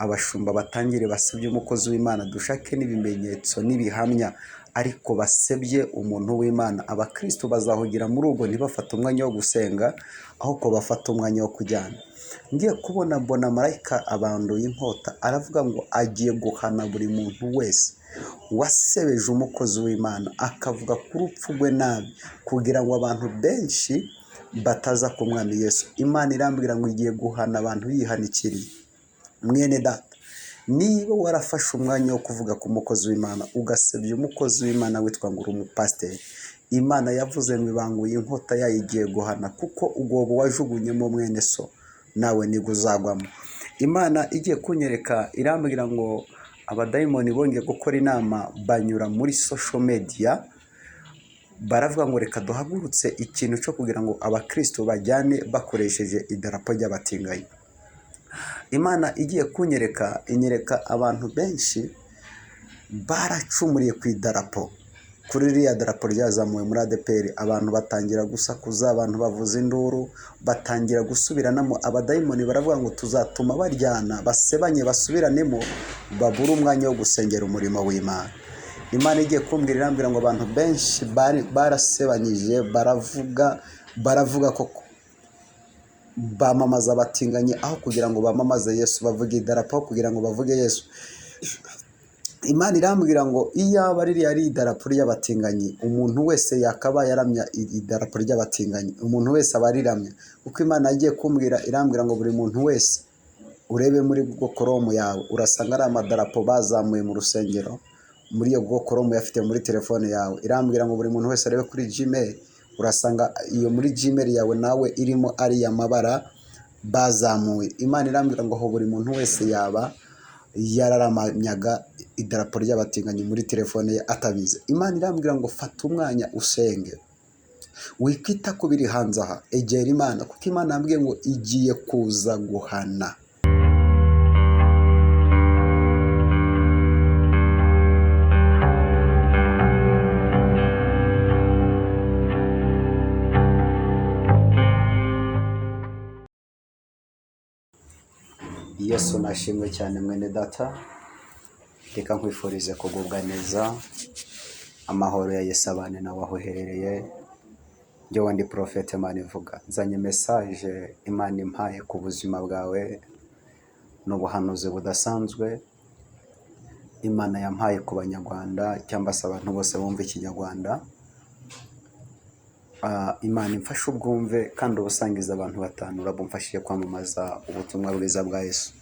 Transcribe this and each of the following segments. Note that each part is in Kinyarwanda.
Abashumba batangire basebye umukozi w'Imana, dushake n'ibimenyetso n'ibihamya, ariko basebye umuntu w'Imana. Abakristo bazahugira muri ubwo, ntibafate umwanya wo gusenga, ahubwo bafate umwanya wo kujyana. Ngiye kubona mbona marayika abanduye inkota, aravuga ngo agiye guhana buri muntu wese wasebeje umukozi w'Imana, akavuga ku rupfu rwe nabi, kugira ngo abantu benshi bataza ku mwami Yesu. Imana irambwira ngo igiye guhana abantu yihanikiriye. Mwene data, niba warafashe umwanya wo kuvuga ku mukozi w'Imana, ugasebya umukozi w'Imana witwa ngo uri umupasiteri, Imana yavuze ngo ibanguye inkota yayo, igiye guhana, kuko ubwobo wajugunyemo mwene so nawe nibwo uzagwamo. Imana igiye kunyereka irambwira ngo abadayimoni bongeye gukora inama, banyura muri social media, baravuga ngo reka duhagurutse ikintu cyo kugira ngo abakristo bajyane bakoresheje idarapo ry'abatinganyi. Imana igiye kunyereka inyereka abantu benshi baracumuriye ku idarapo, kuri ririya darapo ryazamuwe muri ADEPR. Abantu batangira gusakuza, abantu bavuza induru, batangira gusubiranamo. Abadayimoni baravuga ngo tuzatuma baryana, basebanye, basubiranemo, babure umwanya wo gusengera umurimo w'Imana. Imana igiye kumbwira irambwira ngo abantu benshi bari barasebanyije, baravuga koko bamamaza abatinganyi aho kugira ngo bamamaze Yesu, bavuga idarapo aho kugira ngo bavuge Yesu. Imana irambwira ngo iyaba ririya ari idarapo ry'abatinganyi, umuntu wese yakabaye aramya idarapo ry'abatinganyi, umuntu wese aba ariramya. Kuko Imana yagiye kumbwira irambwira ngo buri muntu wese urebe muri Google Chrome yawe, urasanga ari amadarapo bazamuye mu rusengero muri iyo Google Chrome uyafite muri telefone yawe. Irambwira ngo buri muntu wese arebe kuri Gmail, urasanga iyo muri Gmail yawe nawe irimo ariya mabara bazamuye. Imana irambwira ngo aho buri muntu wese yaba yararamyaga idarapo ry'abatinganyi muri telefone ye atabizi. Imana irambwira ngo fata umwanya usenge, wikwita ku biri hanze aha, egera Imana, kuko Imana yambwiye ngo igiye kuza guhana. Yesu nashimwe cyane. Mwene data, reka nkwifurize kugubwa neza, amahoro ya Yesu abane nawe aho uherereye. Njyewe ndi Prophète Manivuga, nzanye message Imana impaye ku buzima bwawe, ni ubuhanuzi budasanzwe Imana yampaye ku banyarwanda cyangwa se abantu bose bumva ikinyarwanda. Imana imfashe ubwumve kandi ubusangiza abantu batanu, urabumfashije kwamamaza ubutumwa bwiza bwa Yesu.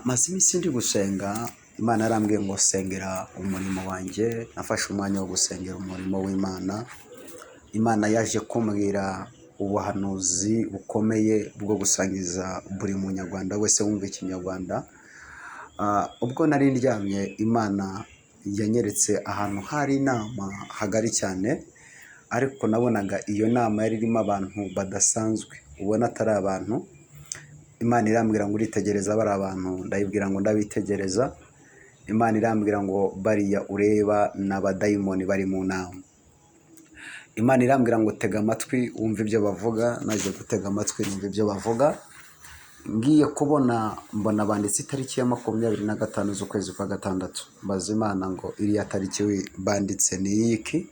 Maze iminsi ndi gusenga, Imana yarambwiye ngo sengera umurimo wanjye. Nafashe umwanya wo gusengera umurimo w'Imana. Imana yaje kumbwira ubuhanuzi bukomeye bwo gusangiza buri munyarwanda wese wumva ikinyarwanda. Ubwo nari ndyamye, Imana yanyeretse ahantu hari inama hagari cyane, ariko nabonaga iyo nama yari irimo abantu badasanzwe, ubona atari abantu. Imana irambwira ngo uritegereza bari abantu, ndayibwira ngo ndabitegereza. Imana irambwira ngo bariya ureba ni abadayimoni bari mu nama. Imana irambwira ngo tega amatwi wumve ibyo bavuga. Naje gutega amatwi numva ibyo bavuga. Ngiye kubona mbona banditse itariki ya 25 z'ukwezi kwa gatandatu. Mbaza Imana ngo iriya tariki banditse ni iyiki?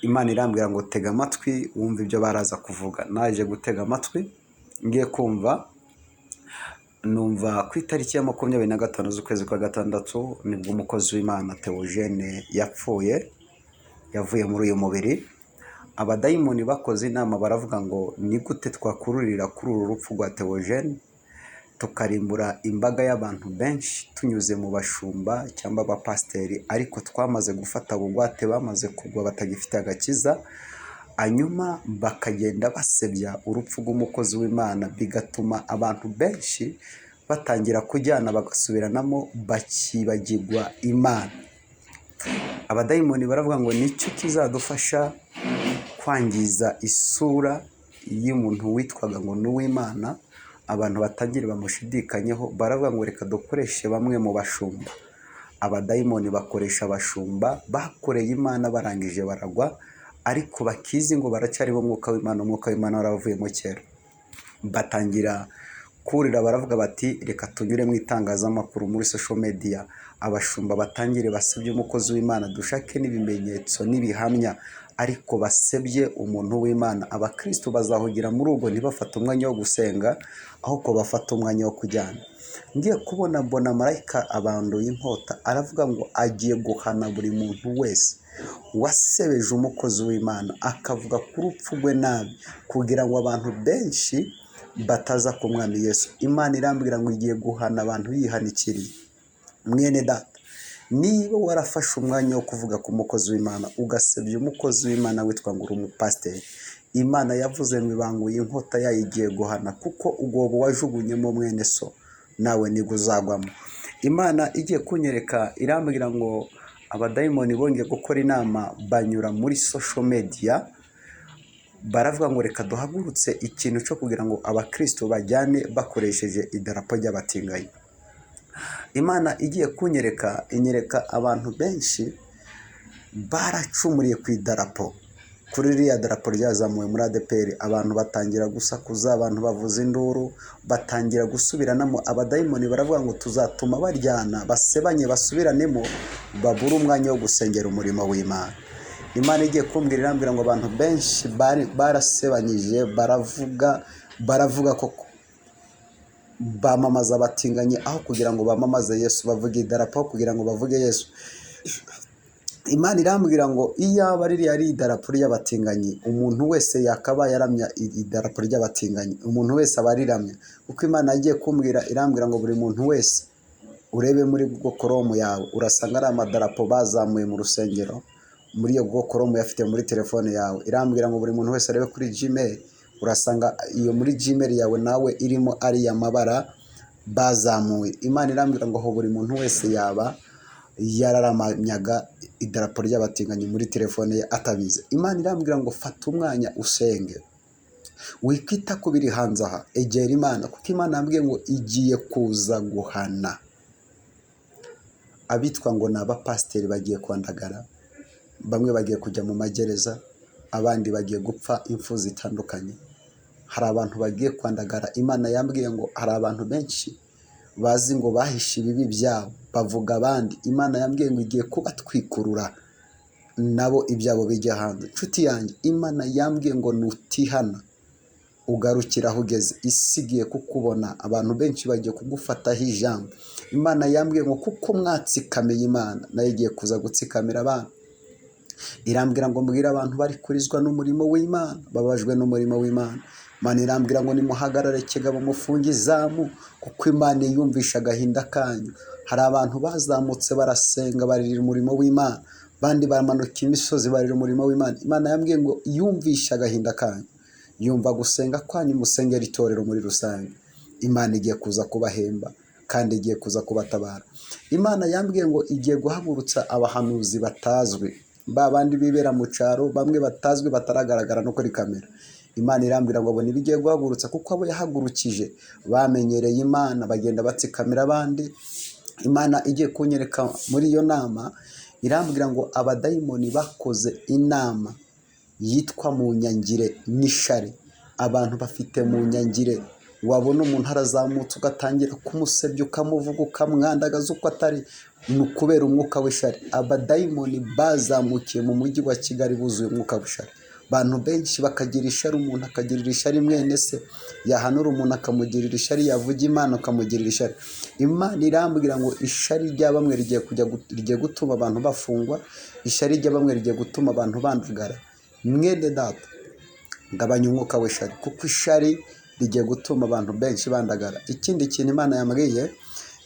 Imana irambwira ngo tega amatwi wumve ibyo baraza kuvuga. Naje gutega amatwi, ngiye kumva numva ku itariki ya 25 z'ukwezi kwa gatandatu nibwo umukozi w'Imana Theogene yapfuye, yavuye muri uyu mubiri. Abadayimoni bakoze inama, baravuga ngo ni gute twakururira kuri uru rupfu rwa Theogene, tukarimbura imbaga y'abantu benshi tunyuze mu bashumba cyangwa abapasiteri, ariko twamaze gufata bugwate, bamaze kugwa batagifite agakiza, hanyuma bakagenda basebya urupfu rw'umukozi w'Imana, bigatuma abantu benshi batangira kujyana bagasubiranamo, bakibagirwa Imana. Abadayimoni baravuga ngo nicyo kizadufasha kwangiza isura y'umuntu witwaga ngo ni uw'Imana, abantu batangire bamushidikanyeho. Baravuga ngo reka dukoreshe bamwe mu bashumba. Abadayimoni bakoresha abashumba bakoreye Imana, barangije baragwa, ariko bakizi ngo baracyarimo umwuka w'Imana, umwuka w'Imana waravuyemo kera. Batangira Kurira baravuga bati reka tunyure mu itangazamakuru muri social media, abashumba batangire basebye umukozi w'Imana, dushake n'ibimenyetso n'ibihamya, ariko basebye umuntu w'Imana. Abakristo bazahugira muri ubwo ntibafate umwanya wo gusenga, ahubwo bafate umwanya wo kujyana. Ngiye kubona mbona marayika abanduye inkota, aravuga ngo agiye guhana buri muntu wese wasebeje umukozi w'Imana, akavuga ku rupfu rwe nabi, kugira ngo abantu benshi bataza ku mwami Yesu. Imana irambwira ngo igiye guhana abantu yihanikiriye. Mwene data, niba warafashe umwanya wo kuvuga ku mukozi w'Imana, ugasebya umukozi w'Imana witwa ngo uri umupasiteri, Imana yavuze ngo ibanguye inkota yayo igiye guhana, kuko ubwobo wajugunyemo mwene so nawe nibwo uzagwamo. Imana igiye kunyereka irambwira ngo abadayimoni bongeye gukora inama, banyura muri social media, baravuga ngo reka duhagurutse ikintu cyo kugira ngo abakristo bajyane bakoresheje idarapo ry'abatinganyi. Imana igiye kunyereka inyereka abantu benshi baracumuriye ku idarapo, kuri ririya darapo ryazamuwe muri ADEPR, abantu batangira gusakuza, abantu bavuza induru, batangira gusubiranamo. Abadayimoni baravuga ngo tuzatuma baryana, basebanye, basubiranemo, babure umwanya wo gusengera umurimo w'Imana. Imana igiye kumbwira irambwira ngo abantu benshi barasebanyije, baravuga koko bamamaza abatinganyi aho kugira ngo bamamaze Yesu, bavuga idarapo aho kugira ngo bavuge Yesu. Imana irambwira ngo iyaba ririya ari idarapo ry'abatinganyi, umuntu wese yakabaye aramya idarapo ry'abatinganyi, umuntu wese aba ariramya. Kuko Imana yagiye kumbwira irambwira ngo buri muntu wese urebe muri Google Chrome yawe, urasanga ari amadarapo bazamuye mu rusengero, muri iyo Google Chrome uyafite muri telefone yawe. Irambwira ngo buri muntu wese arebe kuri Gmail, urasanga iyo muri Gmail yawe nawe irimo ariya mabara bazamuye. Imana irambwira ngo aho buri muntu wese yaba yararamyaga idarapo ry'abatinganyi muri telefone ye atabizi. Imana irambwira ngo fata umwanya usenge, wikwita ku biri hanze aha, egera Imana, kuko Imana yambwiye ngo igiye kuza guhana abitwa ngo ni abapasiteri bagiye kwandagara, bamwe bagiye kujya mu magereza, abandi bagiye gupfa impfu zitandukanye. Hari abantu bagiye kwandagara. Imana yambwiye ngo hari abantu benshi bazi ngo bahishe ibibi byabo bavuga abandi. Imana yambwiye ngo igiye kubatwikurura nabo ibyabo bijya hanze. Nshuti yanjye, Imana yambwiye ngo nutihana ugarukira aho ugeze, isi igiye kukubona, abantu benshi bagiye kugufataho ijambo. Imana yambwiye ngo kuko mwatsikamiye Imana, nayo igiye kuza gutsikamira abana. Irambwira ngo mbwire abantu bari kurizwa n'umurimo w'Imana, babajwe n'umurimo w'Imana. Imana irambwira ngo nimuhagarare kigabo mufunge izamu, kuko Imana yumvisha agahinda kanyu. Hari abantu bazamutse barasenga baririra umurimo w'Imana, abandi baramanuka imisozi barira umurimo w'Imana. Imana yambwiye ngo yumvishe agahinda kanyu, yumva gusenga kwanyu, musengera itorero muri rusange. Imana igiye kuza kubahemba kandi igiye kuza kubatabara. Imana yambwiye ngo igiye guhagurutsa abahanuzi batazwi, ba bandi bibera mu cyaro, bamwe batazwi bataragaragara no kuri kamera. Imana irambwira ngo abona ibigiye guhagurutsa, kuko abo yahagurukije bamenyereye Imana, bagenda batsikamira abandi. Imana igiye kunyereka muri iyo nama, irambwira ngo abadayimoni bakoze inama yitwa munyangire n'ishari. Abantu bafite munyangire, wabona umuntu arazamutse ugatangira kumusebya, ukamuvuga, ukamwandagaza uko atari, ni ukubera umwuka w'ishari. Abadayimoni bazamukiye mu mujyi wa Kigali buzuye umwuka w'ishari. Abantu benshi bakagira ishari, umuntu akagirira ishari mwene se, yahanura umuntu akamugirira ishari, yavuga Imana akamugirira ishari. Imana irambwira ngo ishari rya bamwe rigiye gutuma abantu bafungwa, ishari rya bamwe rigiye gutuma abantu bandagara. Mwene data, gabanya umwuka w'ishari, kuko ishari rigiye gutuma abantu benshi bandagara. Ikindi kintu Imana yambwiye,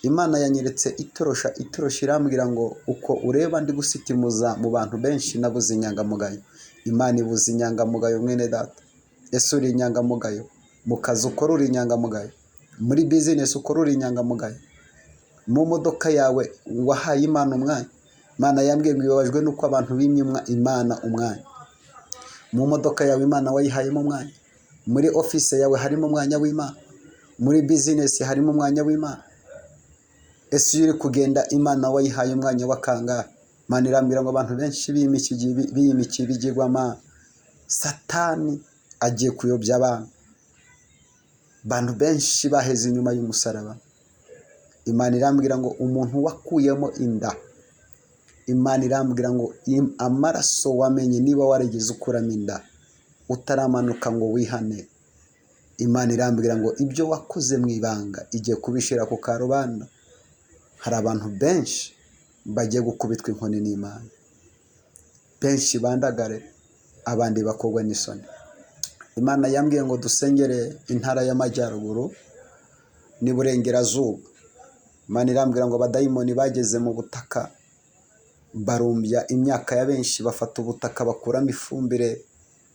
Imana yanyeretse itorosha, itorosha irambwira ngo uko ureba ndi gusitimuza mu bantu benshi nabuze inyangamugayo. Imana ibuze inyangamugayo mwene data. Ese uri inyangamugayo? Mu kazi ukora uri inyangamugayo? Muri bizinesi ukora uri inyangamugayo? Mu modoka yawe wahaye Imana umwanya? Imana yambwiye ngo ibabajwe n'uko abantu bimye Imana umwanya. Mu modoka yawe Imana wayihayemo umwanya? Muri ofisi yawe harimo umwanya w'Imana? Muri bizinesi harimo umwanya w'Imana? Ese iyo uri kugenda Imana wayihaye umwanya wa kangahe? Imana irambwira ngo abantu benshi biyimikiye ibigirwamana. Satani agiye kuyobya abantu. Abantu benshi baheze inyuma y'umusaraba. Imana irambwira ngo umuntu wakuyemo inda, Imana irambwira ngo amaraso wamenye niba warigeze ukuramo inda utaramanuka ngo wihane, Imana irambwira ngo ibyo wakoze mu ibanga igiye kubishyira ku karubanda. Hari abantu benshi bagiye gukubitwa inkoni n'Imana, benshi bandagare, abandi bakogwa n'isoni. Imana yambwiye ngo dusengere intara y'Amajyaruguru n'Iburengerazuba. Imana irambwira ngo abadayimoni bageze mu butaka barumbya imyaka ya benshi, bafata ubutaka bakuramo ifumbire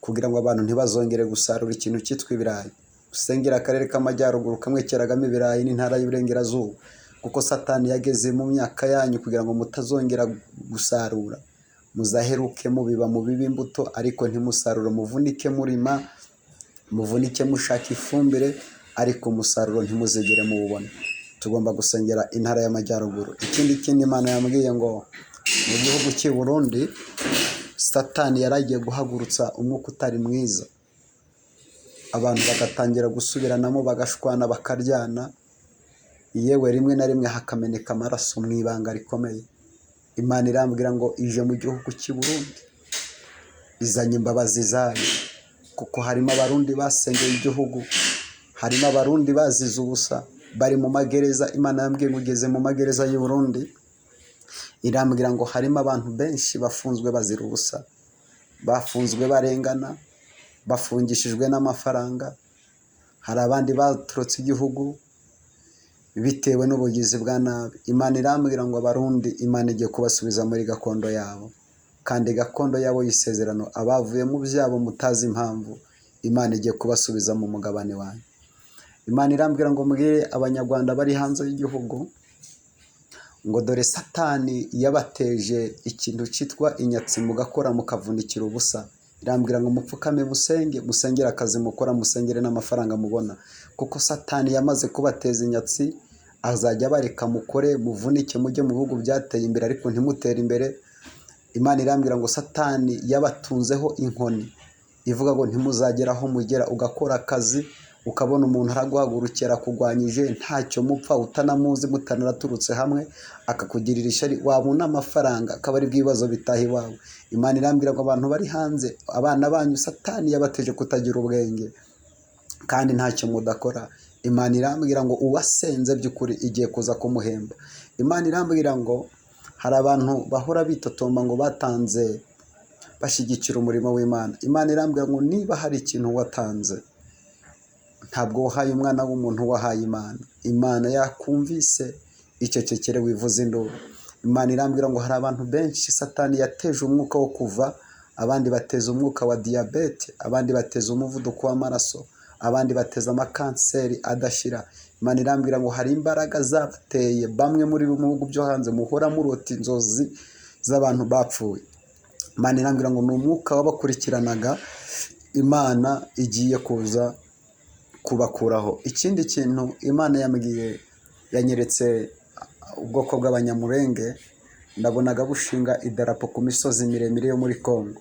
kugira ngo abantu ntibazongere gusarura ikintu cyitwa ibirayi. Usengera akarere k'Amajyaruguru kamwe keragamo ibirayi n'intara y'Iburengerazuba, kuko Satani yageze mu myaka yanyu kugira ngo mutazongera gusarura. Muzaheruke mubiba mubibe imbuto ariko ntimusarure, muvunike murima, muvunike mushaka ifumbire ariko umusaruro ntimuzigere muwubona. Tugomba gusengera intara y'Amajyaruguru. Ikindi kindi Imana yambwiye ngo mu gihugu cy'i Burundi Satani yaragiye guhagurutsa umwuka utari mwiza, abantu bagatangira gusubiranamo, bagashwana, bakaryana, yewe rimwe na rimwe hakameneka amaraso mu ibanga rikomeye. Imana irambwira ngo ije mu gihugu cy'i Burundi izanye imbabazi zayo, kuko harimo Abarundi basengeye igihugu, harimo Abarundi bazize ubusa bari mu magereza. Imana yambwiye ngo ugeze mu magereza y'u Burundi, irambwira ngo harimo abantu benshi bafunzwe bazira ubusa, bafunzwe barengana, bafungishijwe n'amafaranga. Hari abandi baturutse igihugu bitewe n'ubugizi bwa nabi. Imana irambwira ngo Abarundi Imana igiye kubasubiza muri gakondo yabo, kandi gakondo yabo y'isezerano, abavuye mu byabo mutazi impamvu, Imana igiye kubasubiza mu mugabane wanyu. Imana irambwira ngo mbwire Abanyarwanda bari hanze y'igihugu ngo dore Satani yabateje ikintu cyitwa inyatsi, mugakora mukavunikira ubusa. Irambwira ngo mupfukame musenge, musengere akazi mukora, musengere n'amafaranga mubona, kuko Satani yamaze kubateza inyatsi. Azajya abareka mukore, muvunike, mujye mu bihugu byateye imbere ariko ntimutere imbere. Imana irambwira ngo Satani yabatunzeho inkoni ivuga ngo ntimuzagera aho mugera. Ugakora akazi ukabona umuntu araguhagurukira akugwanyije, ntacyo mupfa, utanamuzi, mutanaraturutse hamwe, akakugirira ishyari, wabona amafaranga akaba aribwo ibibazo bitaha iwawe. Imana irambwira ngo abantu bari hanze, abana banyu Satani yabateje kutagira ubwenge kandi ntacyo mudakora. Imana irambwira ngo uwasenze by'ukuri igiye kuza kumuhemba. Imana irambwira ngo hari abantu bahora bitotomba ngo batanze bashyigikira umurimo w'Imana. Imana irambwira ngo niba hari ikintu watanze, ntabwo wahaye umwana w'umuntu, wahaye Imana. Imana yakumvise, icecekere wivuze induru. Imana irambwira ngo hari abantu benshi Satani yateje umwuka wo kuva, abandi bateza umwuka wa diyabete, abandi bateza umuvuduko w'amaraso, abandi bateza amakanseri adashira. Imana irambwira ngo hari imbaraga zabateye bamwe muri bo mu bihugu byo hanze, muhora murota inzozi z'abantu bapfuye. Imana irambwira ngo ni umwuka wabakurikiranaga, Imana igiye kuza kubakuraho. Ikindi kintu Imana yambwiye, yanyeretse ubwoko bw'Abanyamurenge, ndabonaga bushinga idarapo ku misozi miremire yo muri Congo.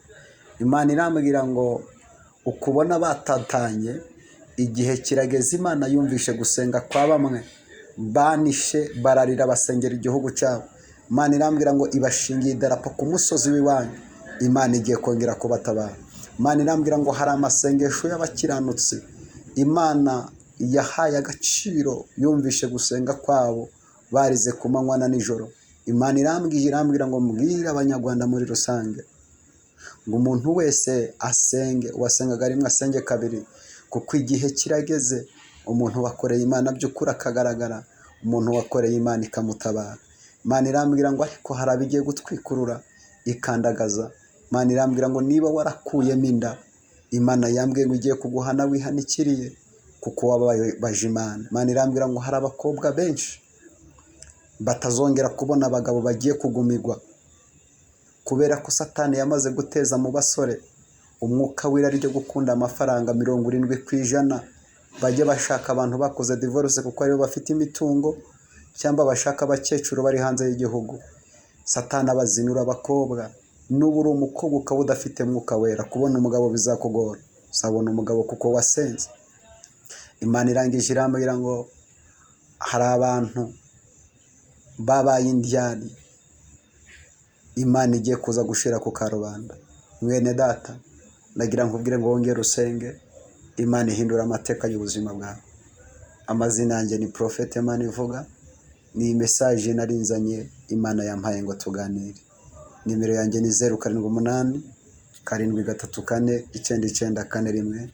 Imana irambwira ngo ukubona batatanye, igihe kirageze. Imana yumvishe gusenga kwa bamwe banishe, bararira, basengera igihugu cyabo. Imana irambwira ngo ibashingiye idarapo ku musozi w'iwanyu, Imana igiye kongera kubatabara. Imana irambwira ngo hari amasengesho y'abakiranutsi Imana yahaye agaciro, yumvishe gusenga kwabo barize ku manywa na nijoro. Imana irambwiye, irambwira ngo mbwire Abanyarwanda muri rusange ngo umuntu wese asenge, uwasengaga rimwe asenge kabiri, kuko igihe kirageze umuntu wakoreye Imana by'ukuri akagaragara, umuntu wakoreye Imana ikamutabara. Imana irambwira ngo ariko hari abigiye gutwikurura ikandagaza. Imana irambwira ngo niba warakuyemo inda, Imana yambwiye ngo igiye kuguhana wihanikiriye, kuko wababaje Imana. Imana irambwira ngo hari abakobwa benshi batazongera kubona abagabo, bagiye kugumirwa kubera ko Satani yamaze guteza mu basore umwuka w'irari ryo gukunda amafaranga. 70% bajya bashaka abantu bakoze divorce kuko aribo bafite imitungo, cyangwa bashaka abakecuru bari hanze y'igihugu. Satani abazinura abakobwa. Nuba uri umukobwa ukaba udafite Mwuka Wera, kubona umugabo bizakugora. Uzabona umugabo kuko wasenze. Imana irangije irambwira ngo hari abantu babaye indyari, Imana igiye kuza gushira ku karubanda. Mwene data, ndagira nkubwire ngo wongere usenge, Imana ihindura amateka y'ubuzima bwawe. Amazina yanjye ni Prophète Manivuga, ni iyi message nari nzanye, Imana yampaye ngo tuganire. Nimero yanjye ni 0787349941,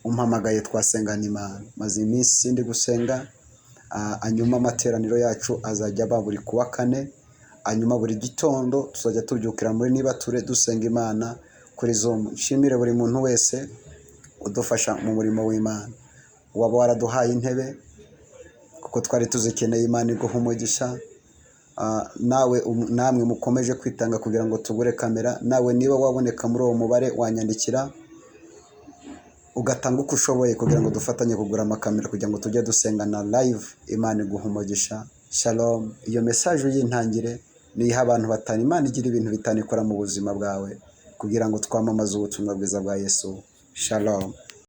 umpamagaye twasengana Imana. Maze iminsi ndi gusenga, hanyuma amateraniro yacu azajya aba buri kuwa kane, hanyuma buri gitondo tuzajya tubyukira muri nibature dusenga Imana kuri Zoom. Nshimire buri muntu wese udufasha mu murimo w'Imana. Waba waraduhaye intebe kuko twari tuzikeneye, Imana iguha umugisha. Nawe namwe mukomeje kwitanga kugira ngo tugure kamera, nawe niba waboneka muri uwo mubare wanyandikira ugatanga uko ushoboye kugira ngo dufatanye kugura amakamera kugira ngo tujye dusengana live. Imana iguha umugisha. Shalom. Iyo message uyintangire, niyiha abantu batanu. Imana igira ibintu bitanu ikora mu buzima bwawe kugira ngo twamamaze ubutumwa bwiza bwa Yesu. Shalom.